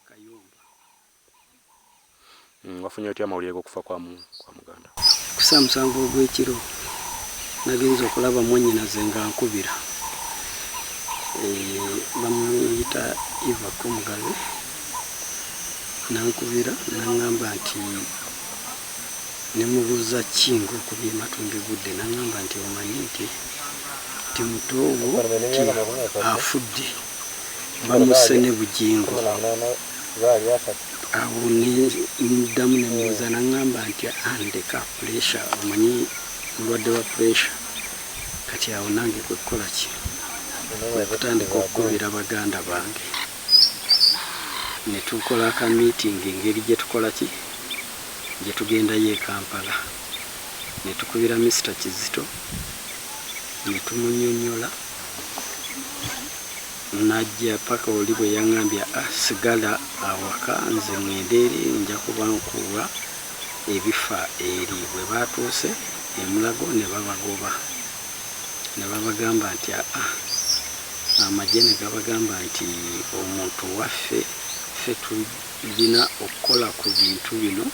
Kayumba. Wafunye otya amawulire g'okufa kwa muganda? Ku ssaawa 7 ogw'ekiro nagenze okulaba mwannyinaze nga nkubira. Bamuyita Eva Komugabe, nankubira naŋŋamba nti nemubuuza ki ng'okubye matumbi budde, naŋŋamba nti omanyi nti muto wo ti afudde, bamusse ne Bugingo. Awo neddamu nemubuuza naŋŋamba nti andeka pressure, omanyi mulwadde wa pressure. Kati awo nange kwe kukola ki, kwe kutandika okukubira baganda bange ne tukola aka meeting engeri gye tukola ki, gye tugendayo e Kampala, ne tukubira Mr Kizito ne tumunyonnyola, najja paka oli bwe yaŋŋambye sigala awaka nze ŋŋende eri nja kuba nkuwa ebifa eri. Bwe baatuuse e Mulago ne babagoba ne babagamba nti amagye ne gabagamba nti omuntu waffe ffe tulina okukola ku bintu bino,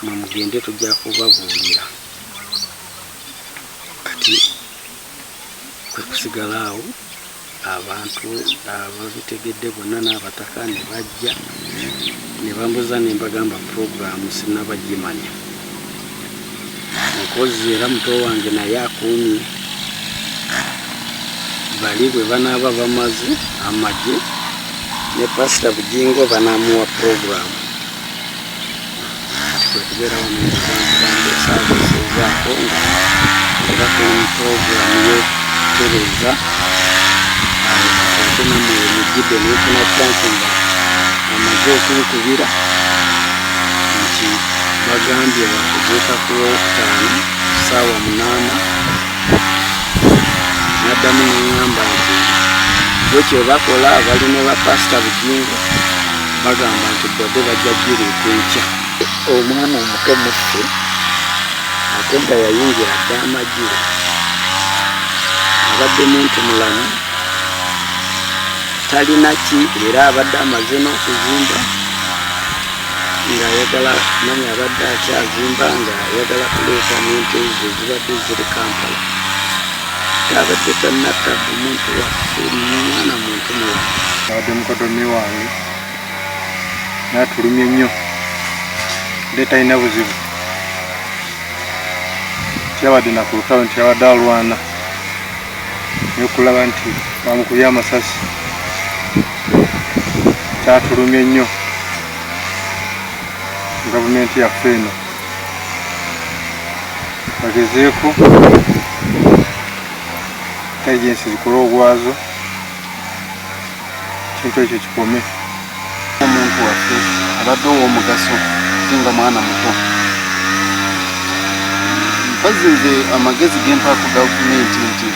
mwe mugende tujja kubabuulira. Kati kwe kusigala awo abantu ababitegedde bonna n'abataka ne bajja ne bambuuza ne mbagamba puroguraamu sinnabagimanya. Nkozi era muto wange naye akuumye, bali bwe banaaba bamaze amagye ne Pasita Bugingo banaamuwa puroguraamu. Kati kwe kubeera wano ng'abantu bambeesaabeesezaako nga era tuli mu puroguraamu y'okutereeza. Ate nammwe we mujjidde ne nfuna chance nga amaze okunkubira nti bagambye bakuziika ku Lwokutaano ssaawa 8. Naddamu ne ŋŋamba nti bo kye bakola bali ne ba Pasita Bugingo bagamba nti bode bajja gireeta enkya. Omwana omuto muffe ate nga yayingira dda amagye, abadde muntu mulamu, talina ki, era abadde amaze n'okuzimba ng'ayagala manya abadde akyazimba ng'ayagala kuleeta n'ente ze zibadde ziri Kampala. Abadde tannatta omuntu waffe, mwana muntu mulamu. Abadde mukoddomi wange n'atulumye nnyo, ate talina buzibu, tiyabadde na ku lutalo nti abadde alwana, naye okulaba nti bamukubye amasasi kyatulumye nnyo. Gavumenti yaffe eno bagezeeko intelligence zikole ogwazo, ekintu ekyo kikome. Omuntu waffe abadde ow'omugaso ate nga mwana muto. Mpozzi nze amagezi ge mpa ku gavumenti nti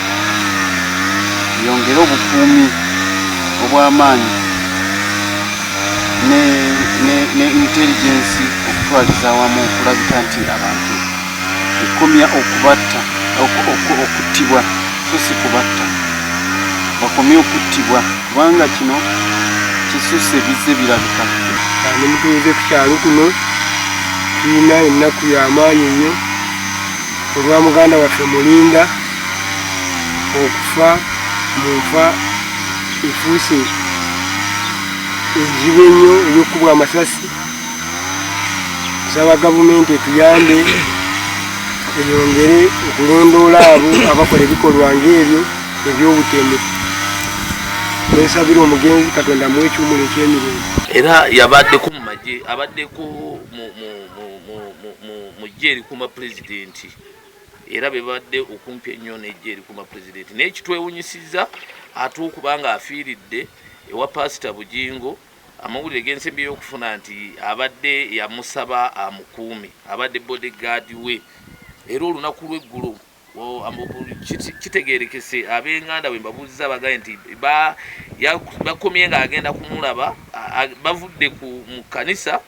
yongere obukuumi obw'amaanyi ne intelligence okutwaliza awamu okulabika nti abantu ekomya okubatta, okuttibwa, so si kubatta, bakomye okuttibwa kubanga kino kisusse bizze birabika. Ndi mutuuze ku kyalo kuno, tulina ennaku y'amaanyi nnyo olwa muganda waffe Mulinda okufa mu nfa efuuse enzibu ennyo ey'okukubwa amasasi. Nsaba gavumenti etuyambe eyongere okulondoola abo abakola ebikolwa ng'ebyo eby'obutemu. Nensabira omugenzi Katonda amuwe ekiwumulo eky'emirembe. Era yabaddeko mu magye, abaddeko mu ggye erikuuma pulezidenti, era be babadde okumpi ennyo n'eggye erikuuma pulezidenti. Naye kitwewunyisizza ate okuba nga afiiridde ewa Paasita Bugingo. Amawulire g'ensembyeyo okufuna nti abadde yamusaba amukuume, abadde bodyguard we, era olunaku lw'eggulo kitegeerekese ab'enganda bwe mbabuuzizza bagambye nti bakomye ng'agenda kumulaba, bavudde mu kkanisa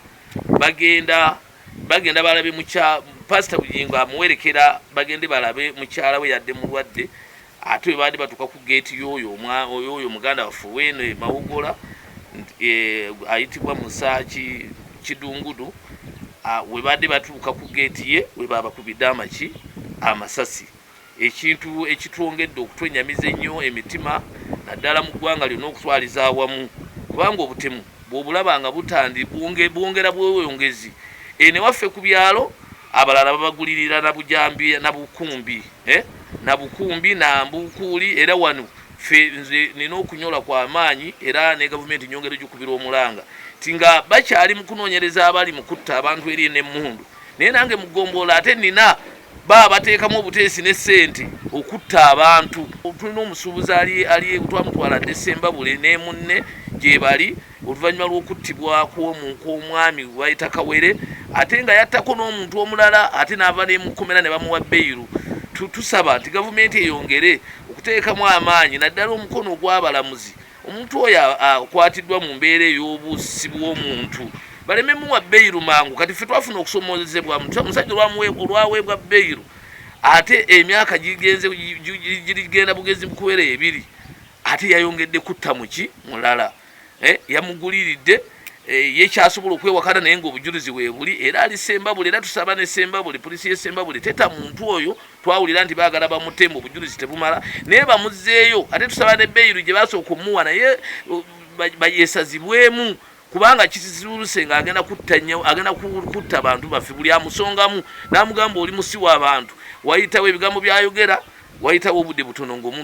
bagenda balabe Pasita Bugingo amuwerekera bagende balabe mukyala we yadde mulwadde. Ate bwe baadde batuuka ku geeti y'oyo muganda waffe weeno e Mawogola, Ayitibwa Musaaki Kidungudu, webadde batuuka ku geeti ye webabakubidde amaki amasasi, ekintu ekitwongedde okutwenyamiza ennyo emitima, naddala mu ggwanga lyonna okutwaliza awamu, kubanga obutemu bw'obulaba nga butandi bwongera bweyongezi. Ene waffe ku byalo abalala babagulirira na bujambi na bukumbi, na bukumbi na mbukuuli. Era wano ffe nze nina okunyola kwa maanyi, era ne gavumenti nyongera ogikubira omulanga ti nga bakyali mu kunoonyereza abali mu kutta abantu eri n'emmundu, naye nange mu ggombolola ate nina baba bateekamu obuteesi ne ssente okutta abantu. Tulina omusuubuzi ali twamutwala dde Sembabule ne munne gye bali oluvannyuma lw'okuttibwa kw'omwami bayita Kawere, ate nga yattako n'omuntu omulala, ate n'ava nemukomera ne bamuwa bbeyiru. Tusaba nti gavumenti eyongere okuteekamu amaanyi, naddala omukono ogw'abalamuzi. Omuntu oyo akwatiddwa mu mbeera ey'obussi bw'omuntu baleme muwa bbeyiru mangu. Kati ffe twafuna okusomoozebwa, omusajja olwaweebwa bbeyiru, ate emyaka gigenze girigenda bugezi kuwera 2, ate yayongedde kutta muki mulala. Yamuguliridde, ye kyasobola okwewakana, naye ngaobujulizi weebuli era ali Sembabule. Era tusaba ne Sembabule, polisi ye Sembabule teta muntu oyo. Twawulira nti baagala bamutemba, obujulizi tebumala, naye bamuzzeeyo. Ate tusaba ne bbeyiru gye basooka omuwa naye yesazibwemu, kubanga kisisuluse nga agenda kutta nnyo, agenda kutta abantu baffe. Buli amusongamu n'amugamba oli musi w'abantu, wayitawo ebigambo byayogera, wayitawo obudde butono ng'omuntu